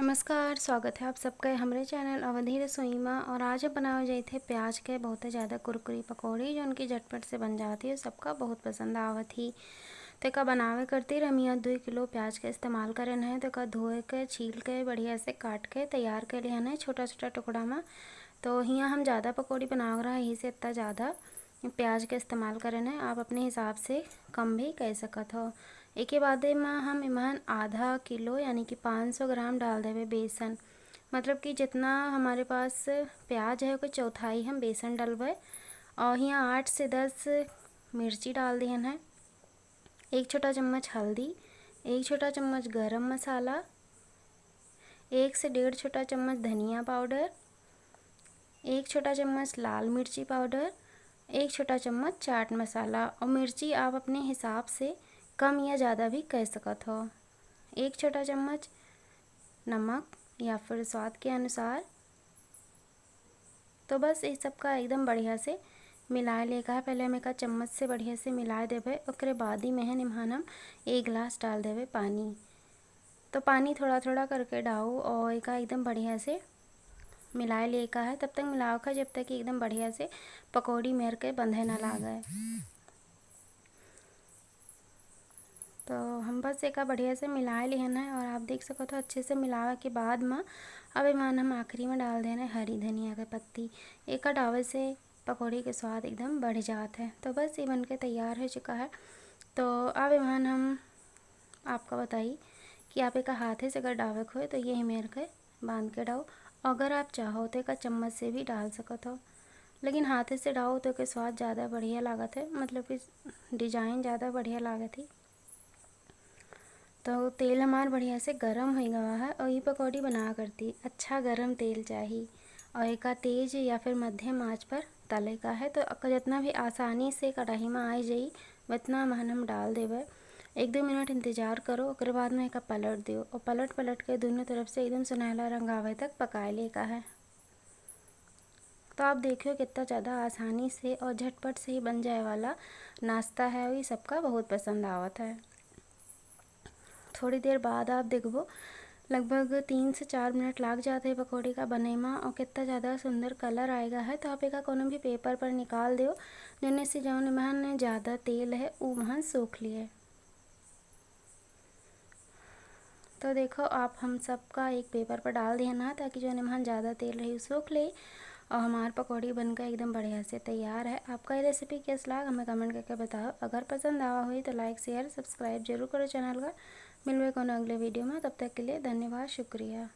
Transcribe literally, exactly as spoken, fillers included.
नमस्कार, स्वागत है आप सबके हमरे channel अवधी रसोई मा। और आज हम बनावे जाइत है प्याज के बहुत ही ज़्यादा कुरकुरी पकौड़ी, जौन कि झटपट से बन जात ही और सबका बहुत पसंद आवत ही। तो एका बनावे करती हम यहाँ दुई किलो प्याज के इस्तेमाल करेन है। तो एका धोए के, छील के, बढ़िया से काट के तैयार कर लिहन है छोटा छोटा टुकड़ा मा। तो हियाँ हम ज़्यादा पकौड़ी बनावे रहा, यही से इतना ज़्यादा प्याज के इस्तेमाल करेन है। आप अपने हिसाब से कम भी कर सकत हो। एके बादे मा हम इमहन आधा किलो यानी कि पाँच सौ ग्राम डाल देबे बेसन, मतलब कि जितना हमारे पास प्याज है ओकर चौथाई हम बेसन डलबे। और हियाँ आठ से दस मिर्ची डाल दिहन है, एक छोटा चम्मच हल्दी, एक छोटा चम्मच गरम मसाला, एक से डेढ़ छोटा चम्मच धनिया पाउडर, एक छोटा चम्मच लाल मिर्ची पाउडर, एक छोटा चम्मच चाट मसाला। और मिर्ची आप अपने हिसाब से कम या ज़्यादा भी कर सकत हो। एक छोटा चम्मच नमक या फिर स्वाद के अनुसार। तो बस ये सबका एकदम बढ़िया से मिलाए लेका है। पहले हम एका चम्मच से बढ़िया से मिलाए देबे, ओकरे बाद ही में है निम्हान हम एक गिलास डाल देबे पानी। तो पानी थोड़ा थोड़ा करके डाऊ और एका एकदम बढ़िया से मिलाए लेका है। तब तक मिलाओ का जब तक कि एकदम बढ़िया से पकौड़ी मेर के बंधे ना लागे। तो हम बस एका बढ़िया से मिलाए लिहन है और आप देख सकत हो अच्छे से मिलावे के बाद में अब इमहन हम आखिरी में डाल देना है हरी धनिया के पत्ती। एका डाले से पकौड़ी के स्वाद एकदम बढ़ जात है। तो बस ये बन के तैयार हो चुका है। तो अब इमहन हम आपका बताई कि आप एका हाथे से अगर डावे के होए तो यही मेर के बांध के डाओ। अगर आप चाहो तो एका चम्मच से भी डाल सकत हो, लेकिन हाथे से डाओ तो एके स्वाद ज़्यादा बढ़िया लागत है, मतलब कि डिजाइन ज़्यादा बढ़िया लागत ही। तो तेल हमार बढ़िया से गरम हो गवा है और ये पकौड़ी बना करती अच्छा गरम तेल चाही और एका तेज या फिर मध्यम आंच पर तले का है। तो अक-, जितना भी आसानी से कढ़ाई में आ जाई उतना महन हम डाल देबे। एक दो मिनट इंतजार करो, ओकरे बाद में एका पलट दियो और पलट पलट के दोनों तरफ से एकदम सुनहला रंग आवे तक पकाए ले का है। तो आप देखियो कितना ज़्यादा आसानी से और झटपट से ही बन जाए वाला नाश्ता है और ये सबका बहुत पसंद आवत है। थोड़ी देर बाद आप देखबो लगभग तीन से चार मिनट लाग जात है पकौड़ी का बने में और कितना ज़्यादा सुंदर कलर आएगा है। तो आप एका कोनो भी पेपर पर निकाल दो, जेने से जौन महन ज़्यादा तेल है वो महन सूख लिए। तो देखो आप हम सबका एक पेपर पर डाल दिया ना, ताकि जौन महन ज़्यादा तेल रही उ सूख ले। और हमार पकौड़ी बनकर एकदम बढ़िया से तैयार है। आपका ये रेसिपी कैस लाग हमें कमेंट करके बताओ। अगर पसंद आवा हुई तो लाइक शेयर सब्सक्राइब जरूर करो चैनल का। मिलबे कोनो अगले वीडियो में, तब तक के लिए धन्यवाद, शुक्रिया।